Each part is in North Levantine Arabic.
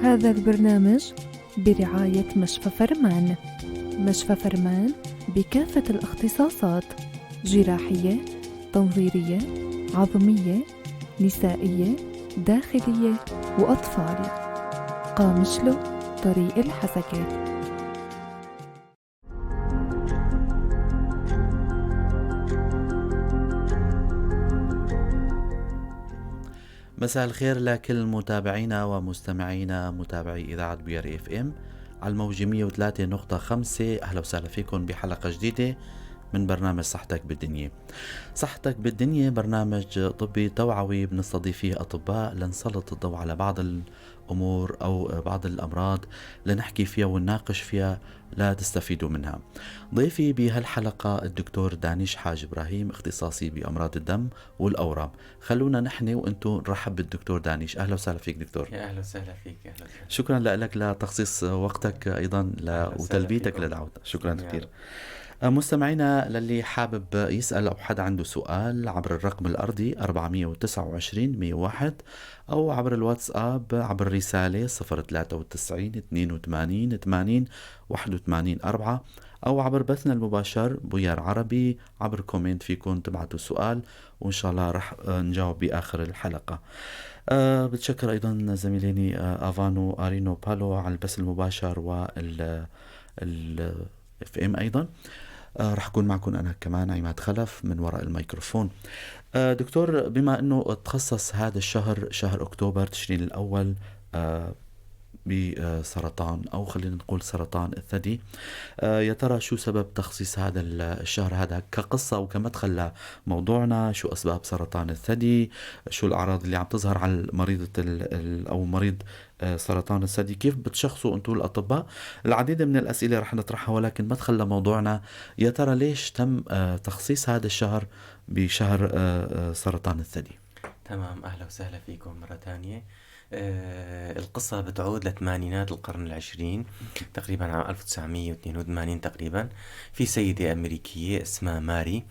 هذا البرنامج برعاية مشفى فرمان. مشفى فرمان بكافة الاختصاصات: جراحية، تنظيرية، عظمية، نسائية، داخلية وأطفال. قامشلو، طريق الحسكة. مساء الخير لكل متابعينا ومستمعينا متابعي إذاعة بوير FM على الموجة 103.5. أهلا وسهلا فيكم بحلقة جديدة من برنامج صحتك بالدنيا. صحتك بالدنيا برنامج طبي توعوي بنستضيف فيه أطباء لنسلط الضوء على بعض الأمور أو بعض الأمراض لنحكي فيها ونناقش فيها لا تستفيدوا منها. ضيفي بهالحلقة الدكتور دانيش حاج إبراهيم، اختصاصي بأمراض الدم والأورام. خلونا نحن وأنتم نرحب بالدكتور دانيش. أهلا وسهلا فيك دكتور. يا أهلا وسهلا فيك. أهلا وسهلا. شكرا لك لتخصيص وقتك أيضا وتلبيتك لدعوتك. شكرا كثير. مستمعينا، للي حابب يسأل أو حدا عنده سؤال عبر الرقم الأرضي 429 101 أو عبر الواتساب عبر الرسالة 093 82 80 81 4 أو عبر بثنا المباشر بويار عربي عبر comment فيكم تبعتوا سؤال وإن شاء الله رح نجاوب بآخر الحلقة. بتشكر أيضا زميليني أفانو أرينو بالو على البث المباشر وال FM أيضا. رح أكون معكم أنا كمان عماد خلف من وراء الميكروفون. دكتور، بما أنه تخصص هذا الشهر شهر أكتوبر تشرين الأول بسرطان أو خلينا نقول سرطان الثدي، يا ترى شو سبب تخصيص هذا الشهر هذا كقصة وكمدخل لموضوعنا؟ شو أسباب سرطان الثدي؟ شو الأعراض اللي عم تظهر على مريضة أو مريض سرطان الثدي؟ كيف بتشخصوا أنتم الأطباء؟ العديد من الأسئلة رح نطرحها، ولكن مدخل لموضوعنا، يا ترى ليش تم تخصيص هذا الشهر بشهر سرطان الثدي؟ تمام، أهلا وسهلا فيكم مرة ثانية. القصة بتعود لثمانينات القرن العشرين تقريبا، عام 1982 تقريبا. في سيدة أمريكية اسمها ماري،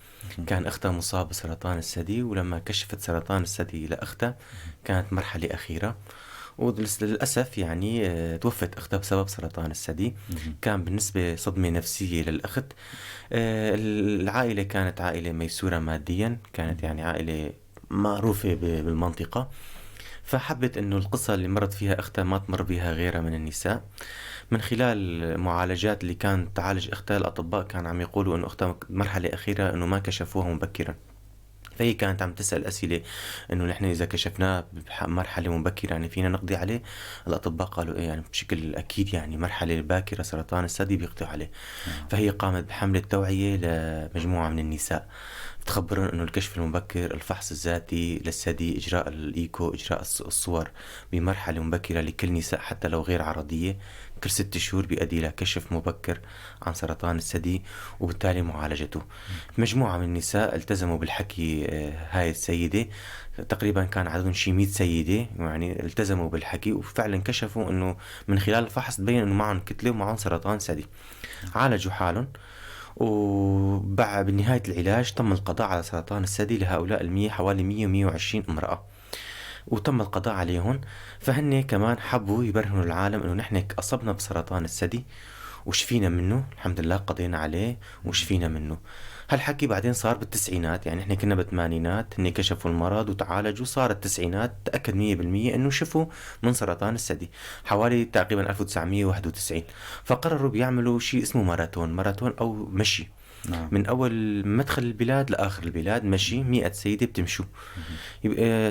كان أختها مصابة بسرطان الثدي، ولما كشفت سرطان الثدي لأختها كانت مرحلة أخيرة، وللأسف يعني توفت أختها بسبب سرطان الثدي. كان بالنسبة صدمة نفسية للأخت. العائلة كانت عائلة ميسورة ماديا، كانت يعني عائلة معروفة بالمنطقة، فحبت انه القصة اللي مرت فيها اختها ما تمر بها غيرها من النساء. من خلال المعالجات اللي كانت تعالج اختها، الاطباء كانوا عم يقولوا انه اختها مرحلة اخيرة، انه ما كشفوها مبكرا. فهي كانت عم تسأل أسئلة إنه نحن إذا كشفناه بمرحلة مبكرة يعني فينا نقضي عليه. الأطباء قالوا إيه، يعني بشكل أكيد يعني مرحلة باكرة سرطان الثدي بيقضي عليه. فهي قامت بحملة توعية لمجموعة من النساء، تخبرهم إنه الكشف المبكر، الفحص الذاتي للثدي، إجراء الإيكو، إجراء الصور بمرحلة مبكرة لكل نساء حتى لو غير عرضية، كل 6 شهور بيؤدي إلى كشف مبكر عن سرطان الثدي وبالتالي معالجته. مجموعة من النساء التزموا بالحكي. هاي السيدة تقريبا كان عددهم شي 100 سيدة، يعني التزموا بالحكي وفعلا كشفوا انه من خلال الفحص تبين انه معهم كتلة ومعهم سرطان ثدي. عالجوا حالهم، وبعد بنهاية العلاج تم القضاء على سرطان الثدي لهؤلاء المية، حوالي 100 120 امرأة، وتم القضاء عليهم. فهن كمان حبوا يبرهنوا العالم انه نحن اصبنا بسرطان الثدي وشفينا منه، الحمد لله قضينا عليه وشفينا منه. هالحكي بعدين صار بالتسعينات، يعني احنا كنا بالثمانينات، هن كشفوا المرض وتعالجوا، صار التسعينات تأكد 100% انه شفوا من سرطان الثدي حوالي تقريبا 1991. فقرروا بيعملوا شيء اسمه ماراثون او مشي. نعم. من اول مدخل البلاد لاخر البلاد مشي، 100 سيدة بتمشوا.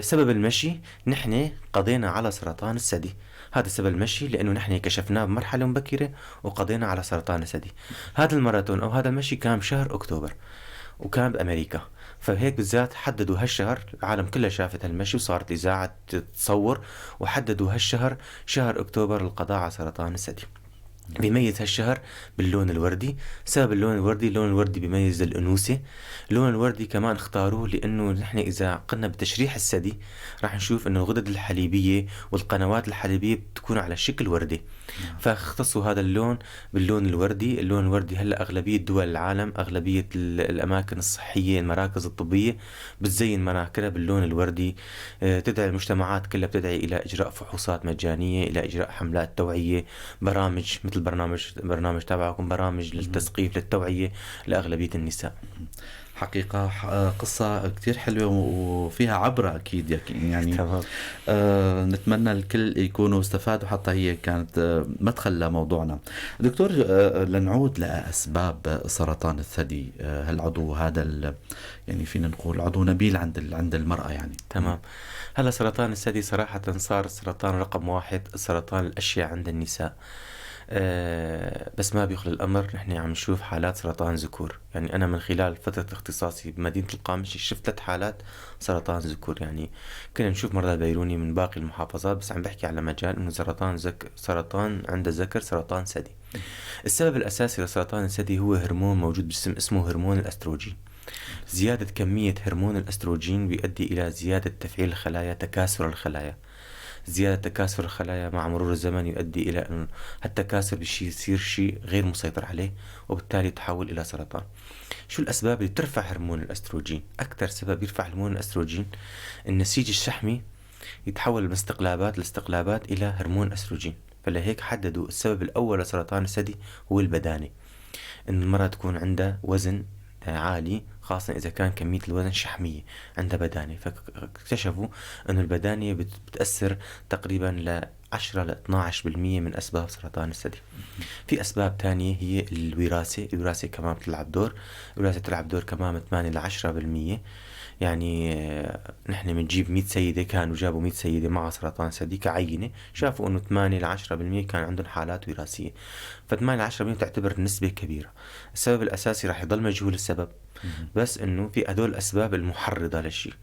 سبب المشي نحن قضينا على سرطان الثدي، هذا سبب المشي، لانه نحن كشفناه بمرحله مبكره وقضينا على سرطان الثدي. هذا الماراثون او هذا المشي كان بشهر اكتوبر وكان بامريكا، فهيك بالذات حددوا هالشهر، العالم كلها شافت هالمشي وصارت الاذاعه تصور، وحددوا هالشهر شهر اكتوبر للقضاء على سرطان الثدي. بيميز هالشهر باللون الوردي. سبب اللون الوردي، اللون الوردي بيميز الأنوثة. اللون الوردي كمان اختاروه لأنه نحن إذا قلنا بتشريح الثدي رح نشوف إنه الغدد الحليبية والقنوات الحليبية بتكون على شكل وردي، فاختصوا هذا اللون باللون الوردي. اللون الوردي هلأ أغلبية دول العالم، أغلبية الأماكن الصحية، المراكز الطبية بتزين مناكرها باللون الوردي. تدعي المجتمعات كلها، بتدعي إلى إجراء فحوصات مجانية، إلى إجراء حملات توعية، برامج مثل برنامج تبعكم، برامج للتثقيف للتوعية لأغلبية النساء. حقيقة قصة كتير حلوة وفيها عبرة أكيد يعني. تمام. نتمنى الكل يكونوا استفادوا، حتى هي كانت مدخل لموضوعنا. دكتور، لنعود لأسباب سرطان الثدي، هالعضو هذا يعني فينا نقول عضو نبيل عند المرأة يعني. تمام. هلا سرطان الثدي صراحة صار السرطان رقم 1، السرطان الأشيع عند النساء. بس ما بيخلى الأمر نحن عم نشوف حالات سرطان ذكور. يعني أنا من خلال فترة اختصاصي بمدينة القامشلي شفت 3 حالات سرطان ذكور. يعني كنا نشوف مرضى البيروني من باقي المحافظات، بس عم بحكي على مجال إنه سرطان عند الذكر، سرطان ثدي. السبب الأساسي لسرطان الثدي هو هرمون موجود بالجسم اسمه هرمون الأستروجين. زيادة كمية هرمون الأستروجين بيؤدي إلى زيادة تفعيل الخلايا، تكاثر الخلايا. زيادة تكاثر الخلايا مع مرور الزمن يؤدي إلى أن التكاثر يصير شيء غير مسيطر عليه، وبالتالي يتحول إلى سرطان. شو الأسباب اللي بترفع هرمون الأستروجين؟ أكثر سبب يرفع هرمون الأستروجين النسيج الشحمي يتحول من استقلابات لاستقلابات إلى هرمون أستروجين. فلهيك حددوا السبب الأول لسرطان الثدي هو البدانة، إن المرأة تكون عندها وزن عالي، خاصة إذا كان كمية الوزن شحمية، عندها بدانة. فاكتشفوا أنه البدانة بتأثر تقريبا ل 10 ل 12% من أسباب سرطان الثدي. في أسباب تانية هي الوراثة، الوراثة كمان بتلعب دور، الوراثة بتلعب دور كمان من 8 ل 10%. يعني نحن بنجيب 100 سيدة، كانوا جابوا 100 سيدة مع سرطان ثدي كعينة، شافوا أنه 8 ل 10% كان عندهم حالات وراثية. ف8 ل 10% تعتبر نسبة كبيرة. السبب الأساسي رح يضل مجهول السبب، بس أنه في هدول الأسباب المحرضة للشيء.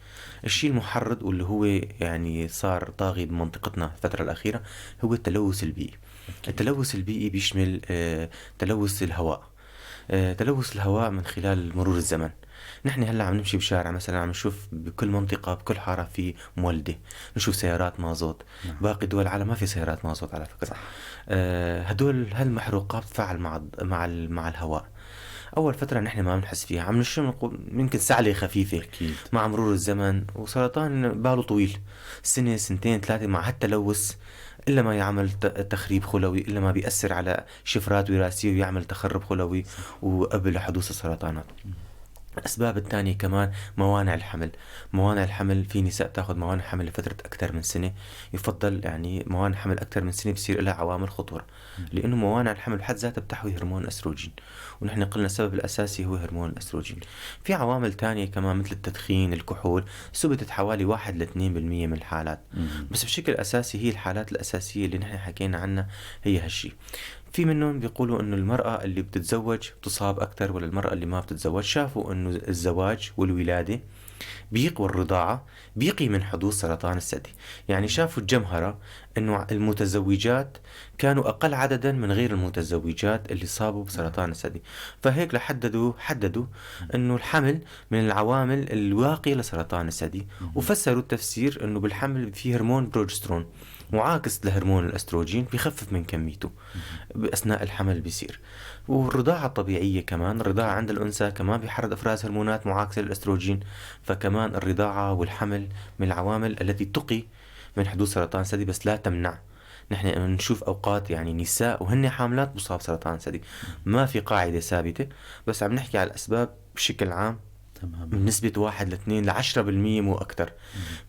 الشيء المحرض واللي هو يعني صار طاغي بمنطقتنا الفترة الأخيرة هو التلوث البيئي. التلوث البيئي بيشمل تلوث الهواء، تلوث الهواء من خلال مرور الزمن. نحن هلا عم نمشي بشارع مثلا، عم نشوف بكل منطقة بكل حارة في مولدة، نشوف سيارات مازوت. نعم. باقي دول العالم ما في سيارات مازوت على فكرة. صح. هدول هالمحروقات تفاعل مع الهواء. أول فترة نحن ما بنحس فيها، عم نشم يمكن سعلة خفيفة. أكيد. مع مرور الزمن، وسرطان باله طويل، سنة سنتين 3 مع هالتلوث إلا ما يعمل تخريب خلوي، إلا ما بيأثر على شفرات وراثية ويعمل تخرب خلوي وقبل حدوث السرطانات. الأسباب الثانية كمان موانع الحمل. موانع الحمل في نساء تأخذ موانع حمل لفترة أكثر من سنة، يفضل يعني موانع حمل أكثر من سنة بصير لها عوامل خطورة، لأنه موانع الحمل بحد ذاتها بتحوي هرمون أستروجين، ونحن قلنا السبب الأساسي هو هرمون الأستروجين. في عوامل تانية كمان مثل التدخين، الكحول، ثبتت حوالي 1 ل 2% من الحالات. بس بشكل أساسي هي الحالات الأساسية اللي نحن حكينا عنها هي هالشي. في منهم بيقولوا إنه المرأة اللي بتتزوج بتصاب أكثر ولا المرأة اللي ما بتتزوج. شافوا إنه الزواج والولادة بيقوى الرضاعة بيقي من حدوث سرطان الثدي. يعني شافوا الجمهرة إنه المتزوجات كانوا أقل عددا من غير المتزوجات اللي صابوا بسرطان الثدي، فهيك حددوا إنه الحمل من العوامل الواقية لسرطان الثدي. وفسروا التفسير إنه بالحمل في هرمون بروجسترون معاكس لهرمون الأستروجين بيخفف من كميته بأثناء الحمل بيصير. والرضاعة الطبيعية كمان، الرضاعة عند الأنثى كمان بيحرض إفراز هرمونات معاكسة للأستروجين، فكمان الرضاعة والحمل من العوامل التي تقي من حدوث سرطان الثدي بس لا تمنع. نحن نشوف أوقات يعني نساء وهن حاملات بصاب سرطان الثدي، ما في قاعدة ثابتة، بس عم نحكي على الأسباب بشكل عام. بنسبة 1 ل 2 ل 10% مو أكتر.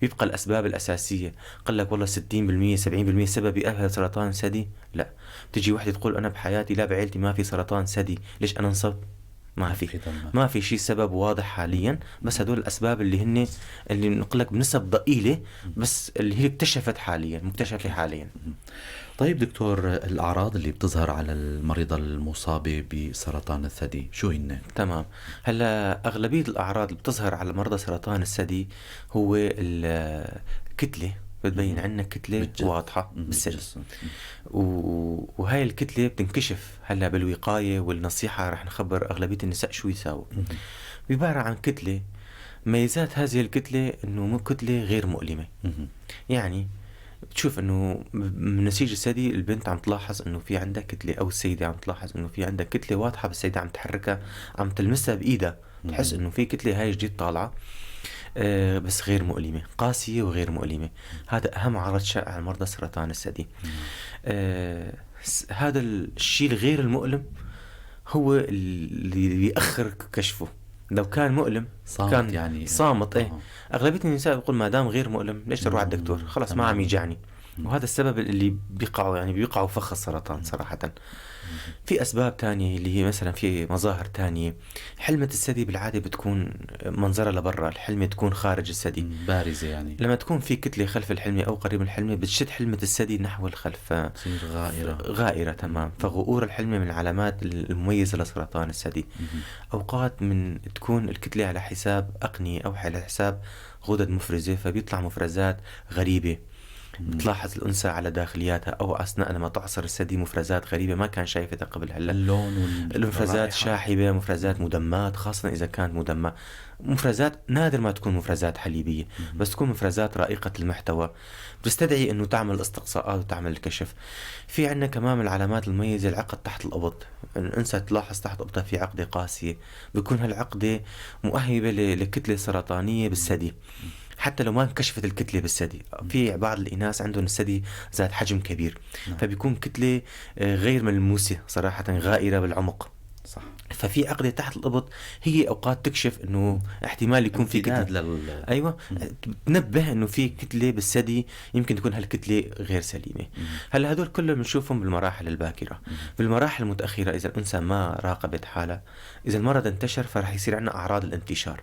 بيبقى الأسباب الأساسية. قال لك والله 60% 70% سبب يأهل سرطان ثدي، لا. بتجي وحدة تقول أنا بحياتي لا بعيلتي ما في سرطان ثدي، ليش أنا انصبت؟ ما في. ما في شيء سبب واضح حاليا، بس هدول الأسباب اللي هن اللي نقول لك بنسب ضئيلة، بس اللي هي اكتشفت حاليا، مكتشفة حاليا. طيب دكتور، الأعراض اللي بتظهر على المريضة المصابة بسرطان الثدي شو هن؟ تمام. هلا أغلبية الأعراض اللي بتظهر على مرضى سرطان الثدي هو الكتلة بتبين عندنا كتلة واضحة بالثدي. وهاي الكتلة بتنكشف هلا بالوقاية والنصيحة، رح نخبر أغلبية النساء شو يساووا. عبارة عن كتلة، ميزات هذه الكتلة إنه كتلة غير مؤلمة. يعني بتشوف إنه من نسيج الثدي البنت عم تلاحظ إنه في عندها كتلة، أو السيدة عم تلاحظ إنه في عندها كتلة واضحة بالسيدة، عم تحركها، عم تلمسها بإيدها، تحس إنه في كتلة هاي جديد طالعة، بس غير مؤلمة، قاسية وغير مؤلمة. هذا أهم عرض شائع على مرضى سرطان الثدي. هذا الشيء الغير المؤلم هو اللي بيأخر كشفه. لو كان مؤلم صامت، كان يعني صامت. ايه اغلبية النساء بيقول ما دام غير مؤلم ليش تروح على الدكتور، خلص ما عم يجعني. وهذا السبب اللي بيقعوا، يعني بيقعوا فخ السرطان صراحة. في أسباب تانية اللي هي مثلا في مظاهر تانية. حلمة الثدي بالعادة بتكون منظرها لبرا، الحلمة تكون خارج الثدي، بارزة يعني. لما تكون في كتلة خلف الحلمة أو قريب الحلمة بتشد حلمة الثدي نحو الخلف، تصير غائرة. غائرة تمام. فغؤور الحلمة من العلامات المميزة لسرطان الثدي. أوقات من تكون الكتلة على حساب أقنية أو على حساب غدد مفرزة، فبيطلع مفرزات غريبة. بتلاحظ الأنثى على داخلياتها أو أثناء لما تعصر الثدي مفرزات غريبة ما كان شايفتها قبل هلا. اللون المفرزات والرائحة. شاحبة، مفرزات مدمات، خاصة إذا كانت مدمة. مفرزات نادر ما تكون مفرزات حليبية، بس تكون مفرزات رائقة المحتوى، بتستدعي إنه تعمل استقصاءات وتعمل الكشف. في عنا كمان من العلامات المميزة العقد تحت الأبط. الأنثى تلاحظ تحت أبطها في عقدة قاسية، بيكون هالعقدة مؤهبة لكتلة سرطانية بالثدي. حتى لو ما انكشفت الكتلة بالثدي، في بعض الإناث عندهم الثدي ذات حجم كبير، فبيكون كتلة غير ملموسة صراحة، غائرة بالعمق. ففي عقدة تحت الإبط هي أوقات تكشف إنه احتمال يكون في امتداد كتلة. لل- أيوة. تنبه إنه في كتلة بالثدي، يمكن تكون هالكتلة غير سليمة. هلا هدول كلهم بنشوفهم بالمراحل الباكرة. بالمراحل المتأخرة إذا الأنثى ما راقبت حالها، إذا المرض انتشر فرح يصير عندنا أعراض الانتشار.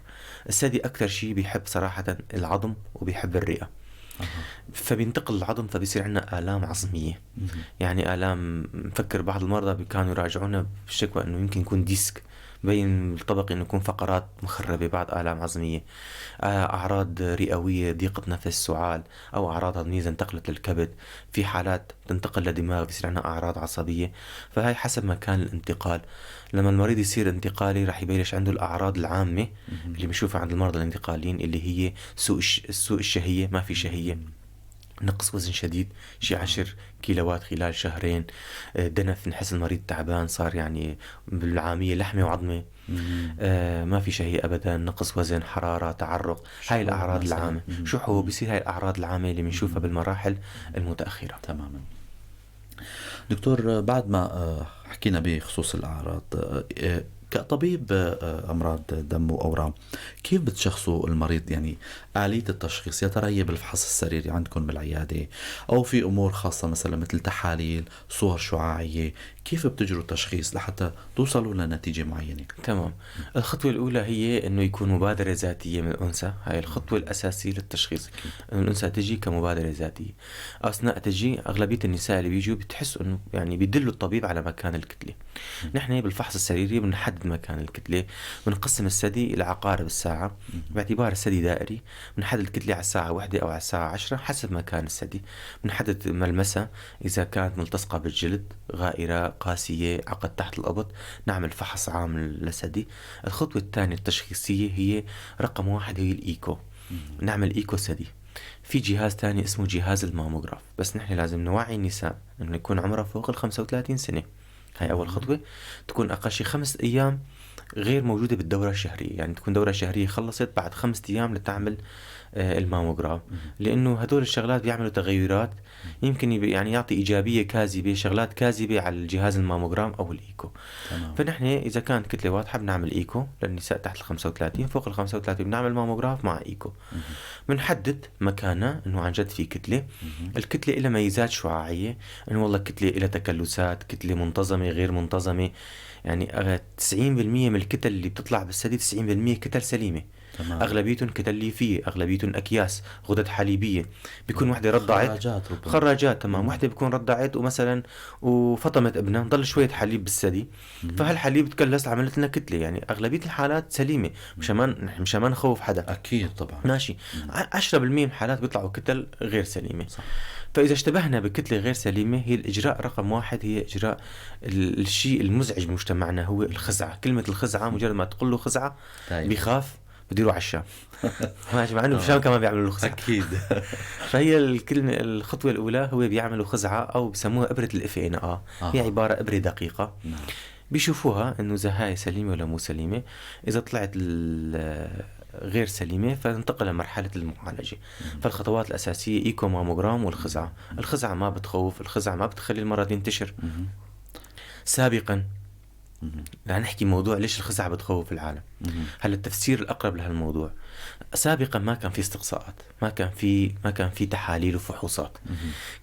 الثدي أكثر شيء بيحب صراحة العظم وبيحب الرئة. فبينتقل العظم، فبيصير عندنا آلام عظمية. يعني آلام، مفكر بعض المرضى كانوا يراجعونا بالشكوى إنه يمكن يكون ديسك، بين الطبقي إنه يكون فقرات مخربة، بعض آلام عظمية، أعراض رئوية، ضيقة نفس، سعال، أو أعراض هضمية إذا انتقلت للكبد. في حالات تنتقل للدماغ بيصير عندنا أعراض عصبية. فهي حسب مكان الانتقال. لما المريض يصير انتقالي رح يبلش عنده الأعراض العامة اللي بنشوفها عند المرضى الانتقاليين، اللي هي سوء الشهية، ما في شهية، نقص وزن شديد شي 10 كيلوات خلال شهرين، دنف، نحس المريض تعبان، صار يعني بالعامية لحمة وعظمة، ما في شهية أبدا، نقص وزن، حرارة، تعرق، هاي شحوب الأعراض مثلاً. العامة. شحوب بيصير هاي الأعراض العامة اللي بنشوفها بالمراحل المتأخرة. تماما. دكتور، بعد ما حكينا بخصوص الأعراض، كطبيب أمراض دم وأورام، كيف بتشخصوا المريض؟ يعني آلية التشخيص يا ترى هي بالفحص السريري عندكم بالعيادة، أو في أمور خاصة مثلا مثل تحاليل، صور شعاعية، كيف بتجروا التشخيص لحتى توصلوا لنتيجة معينة؟ تمام. الخطوة الأولى هي إنه يكون مبادرة ذاتية من الأنثى، هاي الخطوة الأساسية للتشخيص، إنه الأنثى تجي كمبادرة ذاتية. أثناء تجي أغلبية النساء اللي بيجوا بتحسوا إنه بيدلوا الطبيب على مكان الكتلة. نحن بالفحص السريري بنحدد مكان الكتلة، بنقسم الثدي إلى عقارب الساعة، باعتبار الثدي دائري، بنحدد الكتلة على الساعة 1 أو على الساعة 10 حسب مكان الثدي، بنحدد ملمسها إذا كانت ملتصقة بالجلد، غائرة، قاسية، عقد تحت الأبط، نعمل فحص عام للثدي. الخطوة الثانية التشخيصية هي رقم 1 هي الإيكو، نعمل إيكو ثدي. في جهاز ثاني اسمه جهاز الماموغراف، بس نحن لازم نوعي النساء إنه يكون عمرها فوق ال 35 سنة، هاي أول خطوة. تكون أقل شيء 5 أيام غير موجودة بالدورة الشهرية، يعني تكون دورة شهرية خلصت بعد 5 أيام لتعمل الماموغراف، لأنه هدول الشغلات بيعملوا تغيرات يمكن يعطي إيجابية كاذبة، شغلات كاذبة على الجهاز الماموغرام أو الإيكو. فنحن إذا كانت كتلة واضحة بنعمل إيكو للنساء تحت ال 35، فوق ال 35 بنعمل ماموغراف مع إيكو. بنحدد مكانها إنه عن جد في كتلة. الكتلة إلها ميزات شعاعية، إنه والله كتلة إلها تكلسات، كتلة منتظمة غير منتظمة، 90% من الكتل اللي بتطلع بالثدي 90% كتل سليمة. تمام. اغلبيتهم كتل ليفيه، اغلبيتهم اكياس، غدد حليبيه، بيكون وحده رضعت، خراجات ربما. خراجات تمام. وحده بيكون رضعت ومثلا وفطمت ابنها، ضل شوية حليب بالثدي، فهالحليب تكلس عملت لنا كتلة. يعني اغلبية الحالات سليمة، مشان ما نخوف حدا. اكيد طبعا. ماشي. 10% من الحالات بيطلعوا كتل غير سليمة. صح. فاذا اشتبهنا بكتله غير سليمة، هي الاجراء رقم واحد، هي اجراء الشيء المزعج بمجتمعنا هو الخزعه. كلمة الخزعه مجرد ما تقول له خزعه بيخاف، بده يروح على الشام. ماشي، مع انه بالشام كمان بيعملوا خزعه. اكيد. فهي الكلمة، الخطوة الاولى هو بيعملوا خزعه او بسموها ابره ال FNA. هي عبارة ابره دقيقة. بيشوفوها انه اذا هاي سليمة ولا مو سليمة. اذا طلعت غير سليمة فننتقل لمرحلة المعالجة. فالخطوات الاساسية echo mammogram والخزعه. الخزعه ما بتخوف، الخزعه ما بتخلي المرض ينتشر. سابقا رح نحكي موضوع ليش الخزعه بتخوف العالم. هلا التفسير الاقرب لهالموضوع، سابقا ما كان في استقصاءات، ما كان في تحاليل وفحوصات.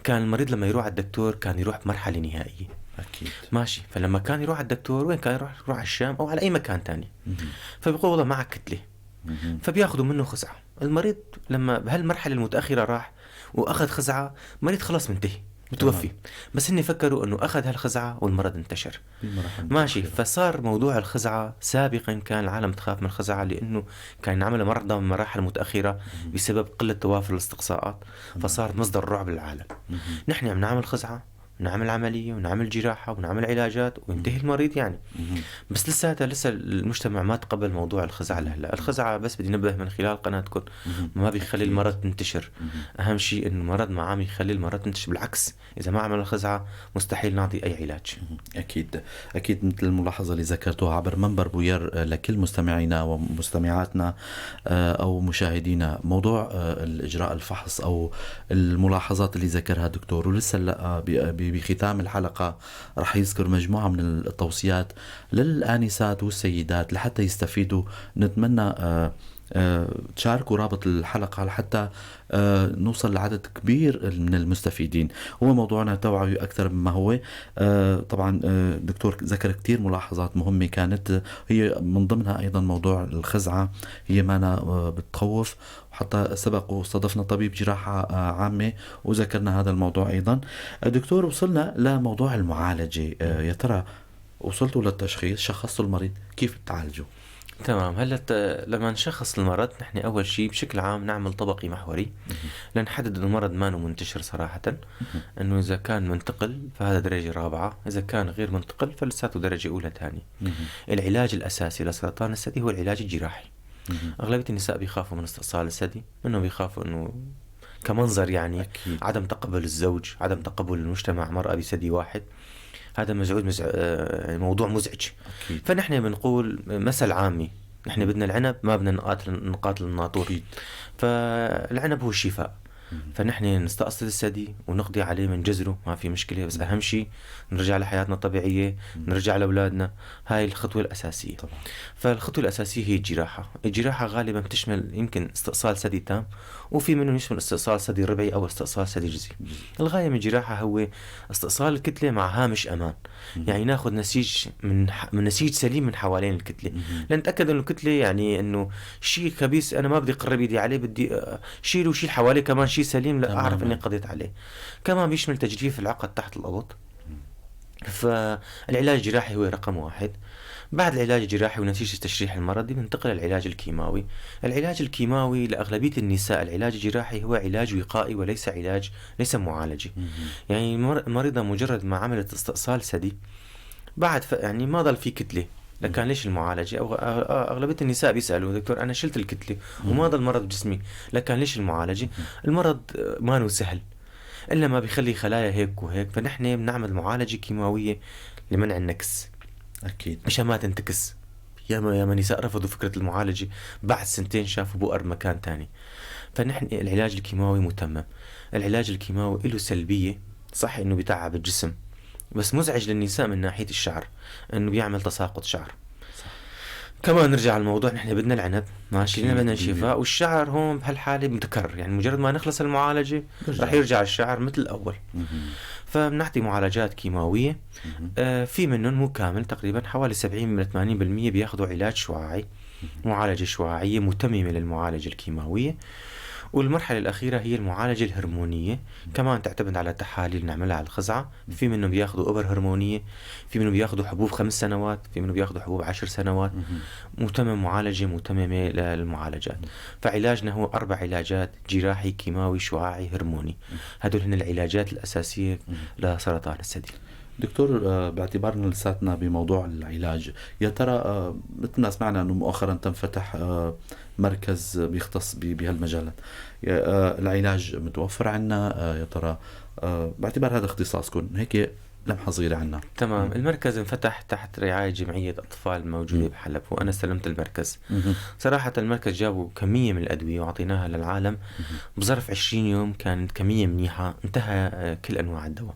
كان المريض لما يروح على الدكتور كان يروح بمرحلة نهائية. اكيد. ماشي. فلما كان يروح على الدكتور وين كان يروح؟ يروح على الشام او على اي مكان تاني. فبيقول والله معك كتلة، فبياخذوا منه خزعه. المريض لما بهالمرحلة المتاخرة راح واخذ خزعه، المريض خلص منتهي متوفي. بس هن فكروا انه اخذ هالخزعه والمرض انتشر. ماشي. فصار موضوع الخزعه سابقا كان العالم تخاف من الخزعه لانه كان ينعمل مرضى من مراحل متاخرة بسبب قلة توافر الاستقصاءات، فصار مصدر رعب للعالم. نحن عم نعمل خزعه، ونعمل عملية ونعمل جراحه ونعمل علاجات وينتهي المريض يعني. بس لسه المجتمع ما تقبل موضوع الخزعه لهلا. الخزعه بس بدي نبه من خلال قناتكم ما بيخلي المرض تنتشر. اهم شيء انه المرض ما عم يخلي المرض تنتشر، بالعكس اذا ما عمل الخزعه مستحيل نعطي اي علاج. اكيد اكيد، مثل الملاحظة اللي ذكرتوها عبر منبر بوير لكل مستمعينا ومستمعاتنا او مشاهدينا، موضوع الاجراء الفحص او الملاحظات اللي ذكرها الدكتور، ولسه بختام الحلقة رح يذكر مجموعة من التوصيات للآنسات والسيدات لحتى يستفيدوا. نتمنى تشاركوا رابط الحلقة لحتى نوصل لعدد كبير من المستفيدين. هو موضوعنا توعوي أكثر مما هو. طبعا دكتور ذكر كثير ملاحظات مهمة كانت هي من ضمنها أيضا موضوع الخزعة، هي مانا بتخوف، وحتى سبق واستضفنا طبيب جراحة عامة وذكرنا هذا الموضوع أيضا. دكتور وصلنا لموضوع المعالجة، يا ترى وصلتوا للتشخيص، شخصتوا المريض، كيف بتعالجوا؟ تمام. هلا لما نشخص المرض نحن اول شيء بشكل عام نعمل طبقي محوري لنحدد انه المرض ما منتشر صراحة، انه اذا كان منتقل فهذا درجه رابعه، اذا كان غير منتقل فلساته درجه اولى ثانية. العلاج الاساسي لسرطان الثدي هو العلاج الجراحي. اغلبية النساء بيخافوا من استئصال الثدي، منهم بيخافوا انه كمنظر يعني. أكيد. عدم تقبل الزوج، عدم تقبل المجتمع مرأة بثدي واحد، هذا موضوع مزعج. أكيد. فنحن بنقول مثل عامي، نحن بدنا العنب ما بدنا نقاتل الناطور. أكيد. فالعنب هو الشفاء. فنحن نستأصل الثدي ونقضي عليه من جذره، ما في مشكلة، بس أهم شيء نرجع لحياتنا الطبيعية، نرجع لأولادنا. هاي الخطوة الأساسية. طبعا. فالخطوة الأساسية هي الجراحة. الجراحة غالبا بتشمل يمكن استئصال ثدي تام، وفي منهم يشمل استئصال ثدي ربعي أو استئصال ثدي جزئي. الغاية من الجراحة هو استئصال الكتلة مع هامش أمان. يعني ناخذ نسيج من نسيج سليم من حوالين الكتلة. لنتأكد إنه الكتلة يعني إنه شيء خبيث أنا ما بدي أقرب إيدي عليه، بدي شيله وشيل حواليه كمان شيء سليم لأعرف إني قضيت عليه. كمان بيشمل تجفيف العقد تحت الأبط. فالعلاج الجراحي هو رقم واحد. بعد العلاج الجراحي ونتيجة التشريح المرضي بننتقل للعلاج الكيماوي. العلاج الكيماوي لأغلبية النساء العلاج الجراحي هو علاج وقائي وليس علاج، ليس معالجة. يعني المريضة مجرد ما عملت استئصال ثدي بعد يعني ما ضل في كتلة، لكان ليش المعالجة؟ أو أغلبية النساء بيسألوا دكتور أنا شلت الكتلة وما ضل مرض بجسمي، لكان ليش المعالجة؟ المرض ما سهل إلا ما بيخلي خلايا هيك وهيك، فنحن بنعمل معالجة كيماوية لمنع النكس. أكيد. مشان ما تنتكس. ياما نساء رفضوا فكرة المعالجة، بعد سنتين شافوا بؤر مكان تاني. فنحن العلاج الكيماوي متمم. العلاج الكيماوي له سلبية، صح إنه بيتعب الجسم، بس مزعج للنساء من ناحية الشعر، إنه بيعمل تساقط شعر. صح. كمان نرجع الموضوع، نحن بدنا العنب، ماشي، نحن بدنا أكيد. الشفاء، والشعر هون بهالحالة متكرر، يعني مجرد ما نخلص المعالجة برجع. رح يرجع الشعر مثل الأول. فبنعطي معالجات كيماوية. في منهم مو كامل، تقريبا حوالي 70 من 80% بياخذوا علاج شعاعي، معالجة شعاعية متممة للمعالجة الكيماوية. والمرحلة الأخيرة هي المعالجة الهرمونية، كمان تعتمد على تحاليل نعملها على الخزعة. في منهم بياخذوا إبر هرمونية، في منهم بياخذوا حبوب 5 سنوات، في منهم بياخذوا حبوب 10 سنوات. متمم معالجة متممة للمعالجات. فعلاجنا هو 4 علاجات: جراحي، كيماوي، شعاعي، هرموني. هدول هن العلاجات الأساسية لسرطان الثدي. دكتور، باعتبارنا لساتنا بموضوع العلاج، يا ترى مثل ما سمعنا أنه مؤخرا تم فتح مركز بيختص بهالمجالات، العلاج متوفر عنا؟ يا ترى باعتبار هذا اختصاصكم، هيك لمحة صغيرة عنا. تمام. المركز انفتح تحت رعاية جمعية أطفال موجودة بحلب، وأنا استلمت المركز. صراحة المركز جابوا كمية من الأدوية وعطيناها للعالم بظرف 20 يوم، كانت كمية منيحة، انتهى كل أنواع الدواء.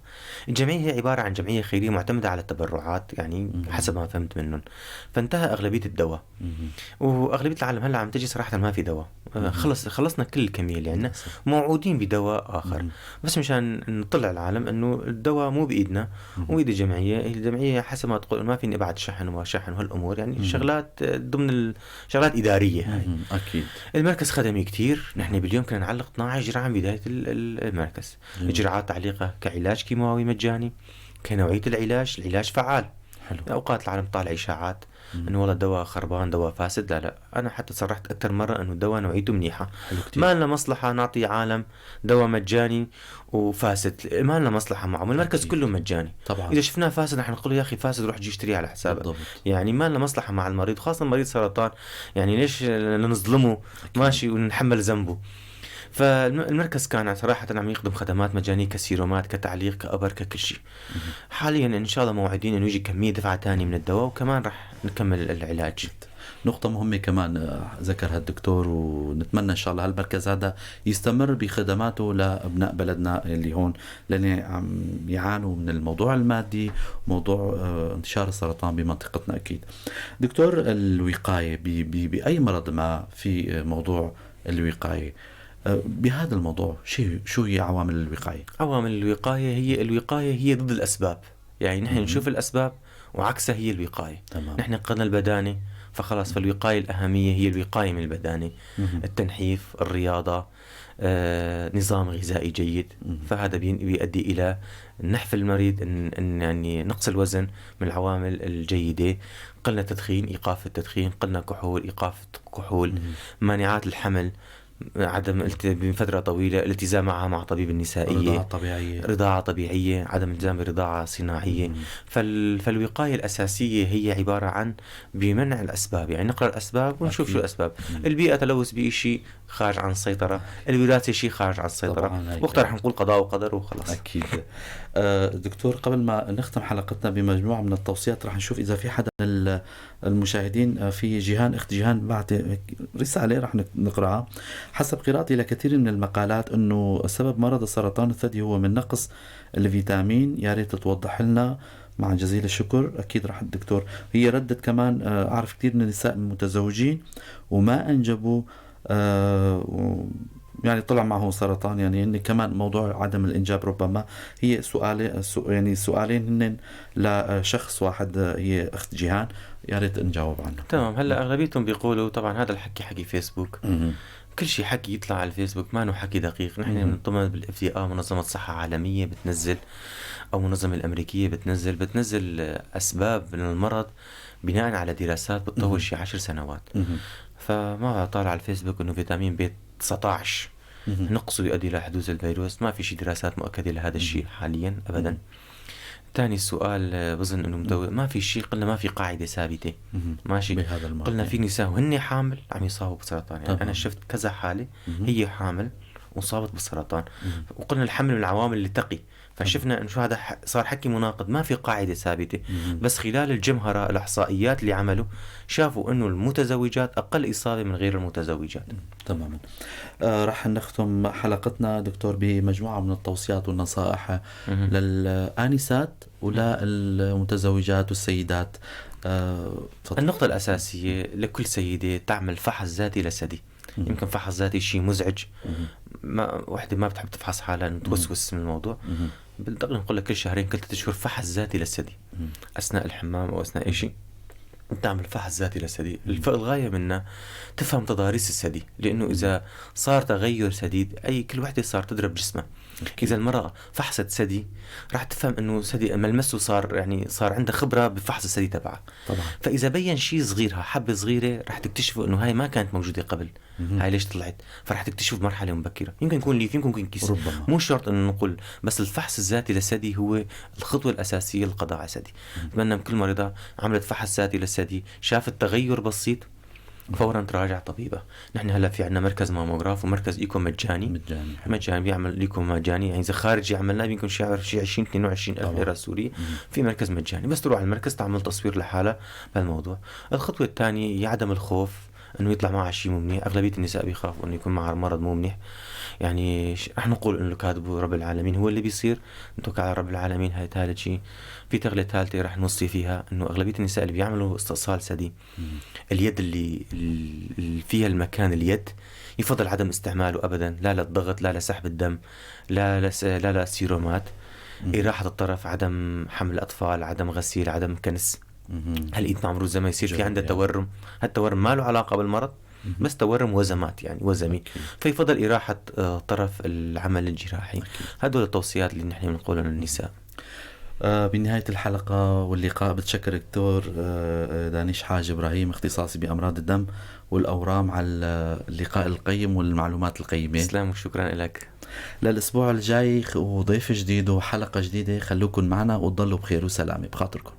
الجمعية هي عبارة عن جمعية خيرية معتمدة على التبرعات، يعني حسب ما فهمت منهم، فانتهى أغلبية الدواء. وأغلبية العالم هلا عم تجي صراحة ما في دواء، خلصنا كل الكمية اللي عندنا، موعودين بدواء آخر. بس مشان نطلع العالم إنه الدواء مو بإيدنا وإيد الجمعية. الجمعية حسب ما تقول ما فيني أبعت شحن وما شحن وهالأمور، يعني شغلات ضمن شغلات إدارية هاي. أكيد. المركز خدمي كتير، نحن باليوم كنا نعلق 12 جرعة بداية المركز. إجراءات تعليقة كعلاج كيماوي مجاني، كنوعية العلاج، العلاج فعال. حلو. أوقات العالم طالع إشاعات إنه والله الدواء خربان، دواء فاسد. لا لا، أنا حتى صرحت أكثر مرة إنه الدواء نوعيته منيحة. ما لنا مصلحة نعطي عالم دواء مجاني وفاسد، ما لنا مصلحة معهم. المركز كله مجاني طبعا. إذا شفناه فاسد نحن نقول له يا أخي فاسد، روح جي اشتريه على حسابك. بالضبط. يعني ما لنا مصلحة مع المريض، خاصة مريض سرطان، يعني ليش نظلمه ماشي ونحمل ذنبه. فالمركز كان صراحة عم يقدم خدمات مجانية، كسيرومات، كتعليق، كأبر، ككل شيء. حاليا إن شاء الله موعدين إنه يجي كمية دفعة تانية من الدواء، وكمان رح نكمل العلاج. نقطة مهمة كمان ذكرها الدكتور، ونتمنى إن شاء الله هالمركز هذا يستمر بخدماته لأبناء بلدنا اللي هون، لأن عم يعانوا من الموضوع المادي، موضوع انتشار السرطان بمنطقتنا. أكيد دكتور، الوقاية بأي مرض ما في موضوع الوقاية، بهذا الموضوع شو هي عوامل الوقاية؟ عوامل الوقاية هي الوقاية هي ضد الأسباب، يعني نحن نشوف الأسباب وعكسها هي الوقاية. تمام. نحن قلنا البدانة، فخلاص فالوقاية الأهمية هي الوقاية من البدانة. التنحيف، الرياضة، نظام غذائي جيد. فهذا بيؤدي إلى نحف المريض، إن يعني نقص الوزن من العوامل الجيدة. قلنا تدخين، إيقاف التدخين، قلنا كحول، إيقاف الكحول، مانعات الحمل، عدم بفترة طويلة الالتزام معها مع طبيب النسائية، رضاعة طبيعية، رضاعة طبيعية، عدم الالتزام برضاعة صناعية. فالوقاية الأساسية هي عبارة عن بمنع الأسباب، يعني نقرأ الأسباب ونشوف أكيد. شو الأسباب. البيئة تلوث بيئي شيء خارج عن السيطرة، الوراثة شيء خارج عن السيطرة، وقتها رح نقول قضاء وقدر وخلاص. أكيد. دكتور، قبل ما نختم حلقتنا بمجموعة من التوصيات رح نشوف إذا في حدا من المشاهدين. في جيهان، أخت جيهان بعت رسالة رح نقرأها. حسب قراءتي لكثير من المقالات أنه سبب مرض السرطان الثدي هو من نقص الفيتامين، يا ريت توضح لنا مع جزيل الشكر. أكيد رح الدكتور. هي ردت كمان، أعرف كثير من النساء المتزوجين وما أنجبوا، يعني طلع معه سرطان، يعني إن كمان موضوع عدم الإنجاب ربما هي سؤال، يعني سؤالين هن لشخص واحد، هي أخت جيهان، يا ريت نجاوب عنه. تمام. هلا أغلبيتهم بيقولوا طبعا هذا الحكي حكي فيسبوك، كل شيء حكي يطلع على الفيسبوك ما انه حكي دقيق. نحن بنطمن بال FDA، منظمة صحة عالمية بتنزل، أو منظمة الأمريكية بتنزل أسباب للمرض بناء على دراسات بتطول شي 10 سنوات. فما طالع على الفيسبوك إنه فيتامين بي 19 نقصه يؤدي إلى حدوث الفيروس، ما في شي دراسات مؤكدة لهذا الشيء حاليا أبدا. ثاني سؤال بظن إنه ما في شيء، قلنا ما في قاعدة ثابتة، ماشي، قلنا في نساء وهن حامل عم يصابوا بالسرطان، يعني أنا شفت كذا حالة هي حامل وصابت بالسرطان، وقلنا الحمل من العوامل اللي تقي، فشفنا إنه شو هذا صار حكي مناقض، ما في قاعدة ثابتة. بس خلال الجمهرة الإحصائيات اللي عملوا شافوا إنه المتزوجات أقل إصابة من غير المتزوجات. تماما. رح نختم حلقتنا دكتور بمجموعة من التوصيات والنصائح للآنسات وللمتزوجات والسيدات. النقطة الأساسية لكل سيدة تعمل فحص ذاتي للثدي. يمكن فحص ذاتي شيء مزعج، ما وحده ما بتحب تفحص حالها انه توسوس من الموضوع. بالتقريبا نقول لك كل شهرين كل 3 اشهر فحص ذاتي للثدي اثناء الحمام او اثناء اي شيء، تعمل فحص ذاتي للثدي. الغاية منها تفهم تضاريس الثدي، لأنه إذا صار تغير سديد أي كل وحدة صار تضرب جسمها. إذا المرأة فحصت ثدي راح تفهم إنه ثدي ملمسه صار، يعني صار عندها خبرة بفحص الثدي تبعها. فإذا بين شيء صغير، حبة صغيرة، راح تكتشفوا إنه هاي ما كانت موجودة قبل، هاي ليش طلعت؟ فراح تكتشف بمرحلة مبكرة، يمكن يكون ليف، يمكن يكون كيس، ربما. مو شرط إنه نقول، بس الفحص الذاتي للثدي هو الخطوة الأساسية للقضاء على الثدي. أتمنى من كل مريضة عملت فحص ذاتي للثدي شافت تغير بسيط فورا تراجع طبيبة. نحن هلا في عندنا مركز mammograph ومركز ايكو مجاني. مجاني. مجاني، بيعمل ايكو مجاني، يعني اذا خارجي عملناه بيكون شيء 20 22 الف ليرة سوري. في مركز مجاني، بس تروح على المركز تعمل تصوير لحالها بهالموضوع. الخطوة الثانية هي عدم الخوف انه يطلع معها شيء مو منيح. اغلبية النساء بيخافوا انه يكون معها مرض مو منيح، يعني رح نقول انه كاتبه رب العالمين هو اللي بيصير، نتوكل على رب العالمين. هاي ثالث شيء. في شغله ثالثة رح نوصي فيها، انه اغلبية النساء اللي بيعملوا استئصال ثدي، اليد اللي فيها المكان اليد يفضل عدم استعماله ابدا، لا للضغط، لا لسحب الدم، لا للسيرومات. إراحة الطرف، عدم حمل أطفال، عدم غسيل، عدم كنس. هالإيد مع مرور الزمن يصير في عندها تورم، هالتورم ما له علاقة بالمرض، بس تورم وزمات يعني وزمي. فيفضل إراحة طرف العمل الجراحي. هدول التوصيات اللي نحن بنقولها للنساء. بنهاية الحلقة واللقاء بتشكر دكتور دانيش حاج إبراهيم، اختصاصي بأمراض الدم والأورام، على اللقاء القيم والمعلومات القيمة. تسلم وشكرا لك. للأسبوع الجاي وضيف جديد وحلقة جديدة، خلوكن معنا وتضلوا بخير وسلامة. بخاطركم.